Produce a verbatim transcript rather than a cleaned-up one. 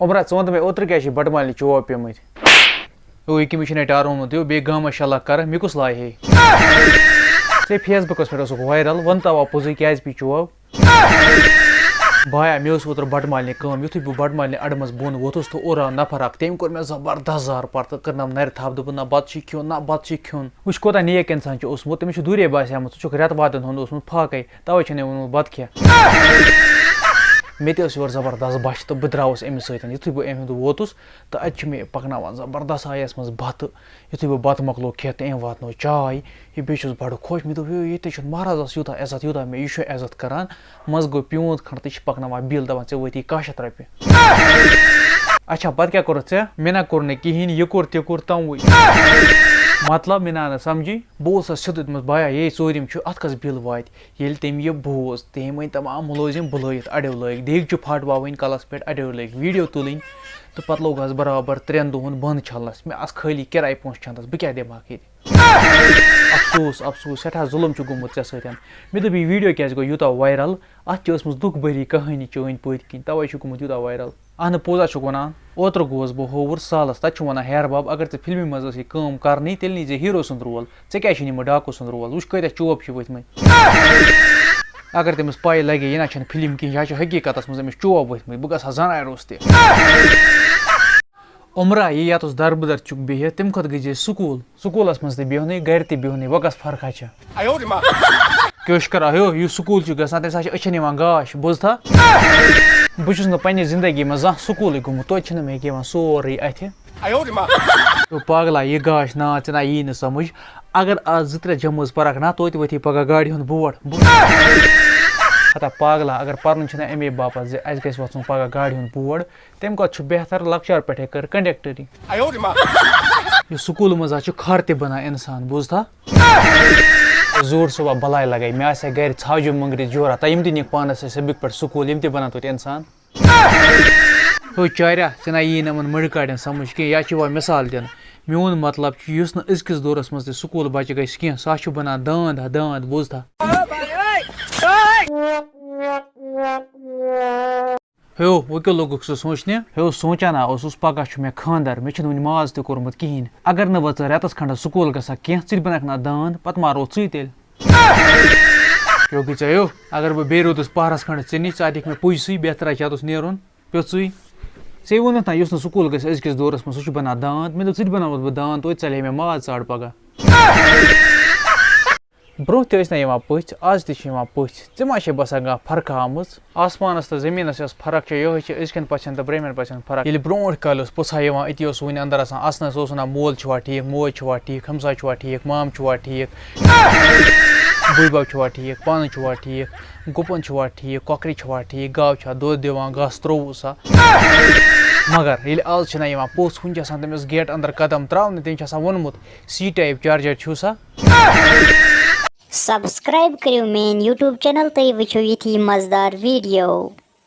عمرہ، ژٕ وَن تہٕ مےٚ، اوترٕ کیٛازِ چھِ بَٹہٕ مالنہِ چوب پیٚمٕتۍ؟ اوے، کٔمِس چھُنہٕ ٹارو مُت، یو بیٚیہِ گامَس شَلَکھ کَرٕ، مےٚ کُس لایہِ ہے؟ ژےٚ Facebook-س پٮ۪ٹھ اوسُکھ viral، وَن تَوا پوٚزُے کیٛازِ پے چوب؟ بایا، مےٚ اوس اوترٕ بَٹہٕ مالنہِ کٲم، یُتھُے بہٕ بَٹہٕ مالنہِ اَڈٕ منٛز بوٚن ووٚتھُس تہٕ اورٕ آو نفر اَکھ، تٔمۍ کوٚر مےٚ زبردست زارٕ پارٕ تہٕ کٔرنَم نَرِ تھپھ، دوٚپُن، "نہ بَتہٕ چھُے کھیوٚن، نہ بَتہٕ چھُے کھیوٚن۔" وٕچھ کوٗتاہ نیک اِنسان چھُ اوسمُت، تٔمِس چھُ دوٗرے باسیٛومُت، ژٕ چھُکھ رٮ۪تہٕ وادَن ہُنٛد اوسمُت فاقَے۔ توے چھُنہٕ ووٚنمُت بَتہٕ کھےٚ۔ مےٚ تہِ ٲس یورٕ زبردست بۄچھِ تہٕ بہٕ درٛاوُس أمِس سۭتۍ۔ یُتھُے بہٕ أمۍ ہُنٛد ووتُس تہٕ اَتہِ چھُ مےٚ پَکناوان زبردست آیَس منٛز بَتہٕ۔ یُتھُے بہٕ بَتہٕ مۄکلوو کھٮ۪تھ تہٕ أمۍ واتنٲو چاے، یہِ بیٚیہِ چھُس بَڑٕ خۄش۔ مےٚ دوٚپ، "ہے، ییٚتہِ چھُنہٕ مہرازَس یوٗتاہ عزت، یوٗتاہ مےٚ، یہِ چھُ عزت کَران۔" منٛزٕ گوٚو پیوٗنٛت کھنٛڈ تہٕ یہِ چھِ پَکناوان بِل، دَپان، "ژےٚ وٲتی کاہ شیٚتھ رۄپیہِ۔" اچھا، پَتہٕ کیٛاہ کوٚرُتھ ژےٚ؟ مےٚ نہ کوٚر نہٕ کِہیٖنۍ، یہِ کوٚر، تہِ کوٚر، تَموُے۔ مطلب، مےٚ نہ نہ سَمجھی۔ بہٕ اوسُس سیوٚدُے دوٚپمَس، "بایا، یے ژوٗرِم چھُ، اَتھ کَس بِل واتہِ؟" ییٚلہِ تٔمۍ یہِ بوٗز، تٔمۍ أنۍ تَمام مُلٲزِم بُلٲیِتھ، اَڑیو لٲگۍ دیٖگچہِ پھَٹ وَوٕنۍ، کَلَس پٮ۪ٹھ اَڑیو لٲگۍ ویٖڈیو تُلٕنۍ، تہٕ پَتہٕ لوٚگ حظ برابر ترٛٮ۪ن دۄہَن بانہٕ چھَلنَس۔ مےٚ آسہٕ خٲلی کِراے پونٛسہٕ کھٮ۪نَس، بہٕ کیٛاہ دِمہٕ ہاکھ ییٚتہِ؟ افسوٗس، افسوٗس، سٮ۪ٹھاہ ظُلُم چھُ گوٚمُت ژےٚ سۭتۍ۔ مےٚ دوٚپ، یہِ ویٖڈیو کیٛازِ گوٚو یوٗتاہ viral؟ اَتھ چھِ ٲسمٕژ دُکھ بٔری کہانی چٲنۍ پٔتۍ کِنۍ، تَوَے چھُ گوٚمُت یوٗتاہ viral۔ اہنہٕ، پوٚز ہا چھُکھ وَنان۔ اوترٕ گوس بہٕ ہووُر سالَس، تَتہِ چھُ وَنان، ہیر بب، اگر ژےٚ فِلمہِ منٛز ٲسٕے کٲم کَرنٕے، تیٚلہِ نی زِ ہیٖرو سُنٛد رول۔ ژےٚ کیٛازِ چھُے نہٕ یِمَن ڈاکوٗ سُنٛد رول؟ وٕچھ کۭتیٛاہ چوب چھِ ؤتھۍ مٕتۍ۔ اگر تٔمِس پَے لَگہِ ہے، یہِ نہ چھَنہٕ فِلم کِہیٖنۍ، یہِ ہا چھِ حقیٖقتَس منٛز أمِس چوب ؤتھۍ مٕتۍ، بہٕ گژھٕ ہا زَناے روٚستُے۔ عمرہ، یہِ یَتَس دَربٕدَر چھُکھ بِہِتھ، تَمہِ کھۄتہٕ گٔژھۍ زِ سکوٗل۔ سکوٗلَس منٛز تہِ بِہُنٕے، گَرِ تہِ بِہُنٕے، وۄنۍ کَس فرقہ چھےٚ؟ کیٛاہ چھُ کَران؟ ہیو، یُس سکوٗل چھُ گژھان، تَمہِ ساتہٕ چھِ أچھَن یِوان گاش، بوٗزتھا؟ بہٕ چھُس نہٕ پنٛنہِ زِندگی منٛز زانٛہہ سکوٗلٕے گوٚمُت، توتہِ چھِنہٕ مےٚ یِوان سورُے اَتھِ۔ ہیو پاگلا، یہِ گاش نا، ژےٚ نا یی نہٕ سَمٕجھ۔ اگر آز زٕ ترٛےٚ جمٲژ پَرَکھ نا، توتہِ وۄتھی پَگاہ گاڑِ ہُنٛد بورڈ۔ بہٕ ہتا پاگلا، اگر پَرُن چھُنہ اَمے باپَتھ زِ اَسہِ گژھِ وۄتھُن پَگاہ گاڑِ ہُنٛد بورڈ، تَمہِ کھۄتہٕ چھُ بہتر لۄکچار پٮ۪ٹھَے کٔر کنڈکٹری۔ یہِ سکوٗلہٕ منٛز حظ چھُ کھر تہِ بَنان اِنسان، بوٗزتھا؟ زوٗر صُبح بَلاے لَگَے، مےٚ آسہِ ہا گَرِ ژھاوجہِ مٔنٛگرِ جورا، تہٕ یِم تہِ نِکھ پانَس سۭتۍ سبق پٮ۪ٹھ سکوٗل، یِم تہِ بَنان توتہِ اِنسان۔ ہو چاریا، ژےٚ نا یی نہٕ یِمَن مٔڈۍ کاڑٮ۪ن سَمٕجھ کینٛہہ، یا چھِ یِوان مِثال دِنہٕ۔ میون مطلب چھُ، یُس نہٕ أزکِس دورَس منٛز تہِ سکوٗل بَچہِ گژھِ کینٛہہ، سُہ ہا چھُ بَنان داند ہا داند، بوٗزتھا؟ ہیو، وۄنۍ کیٛاہ لوٚگُکھ سُہ سونٛچنہِ؟ ہیو، سونٛچان ہا اوسُس، پگاہ چھُ مےٚ خانٛدر، مےٚ چھُنہٕ وُنہِ ماز تہِ کوٚرمُت کِہیٖنۍ۔ اگر نہٕ وۄنۍ ژٕ رٮ۪تس کھنٛڈس سکوٗل گژھکھ کینٛہہ، ژٕ تہِ بنکھ نا داند، پتہٕ مارو ژٕے تیٚلہِ۔ کیٛاہ گوٚو ژےٚ ہیو؟ اگر بہٕ بیٚیہِ روٗدُس پہرس کھنٛڈس ژےٚ نِش، ژٕ اَتھ دِکھ مےٚ پُج سٕے، بہترا چھُ اَتُس نیرُن، پیوٚژُے۔ ژےٚ ووٚنُتھ نا، یُس نہٕ سکوٗل گژھِ أزکِس دورس منٛز، سُہ چھُ بنان داند۔ مےٚ دوٚپ، ژٕ تہِ بناوتھ بہٕ داند، توتہِ ژَلہِ ہے مےٚ ماز ژاڑ پگاہ۔ برٛونٛہہ تہِ ٲسۍ نہ یِوان پٔژھۍ، آز تہِ چھِ یِوان پٔژھۍ۔ ژےٚ ما چھے باسان کانٛہہ فرقہ آمٕژ؟ آسمانَس تہٕ زٔمیٖنَس یۄس فرق چھےٚ، یِہوٚے چھِ أزکٮ۪ن پَژھٮ۪ن تہٕ برٛونٛہمٮ۪ن پَژھٮ۪ن فرق۔ ییٚلہِ برٛونٛٹھ کالہِ اوس پوٚژھ ہا یِوان، أتی اوس وٕنہِ اَندَر آسان اَژنَس، اوس وَنان، "مول چھُوا ٹھیٖک، موج چھُوا ٹھیٖک، ہمساے چھُوا ٹھیٖک، بٕے بَب چھُوا ٹھیٖک، پانہٕ چھُوا ٹھیٖک، گُپَن چھُوا ٹھیٖک، کۄکرِ چھَوا ٹھیٖک، گاو چھا دۄد دِوان، گاسہٕ ترٛووُ سا؟" مگر ییٚلہِ آز چھِنہ یِوان پوٚژھ، وٕنہِ چھِ آسان تٔمِس گیٹ اَندَر قدم ترٛاونہٕ، تٔمۍ چھِ آسان ووٚنمُت، "C type charger چھُو سا؟" Subscribe کٔرِو میٛٲنۍ YouTube channel، تُہۍ وٕچھِو یِتھی مَزٕدار video۔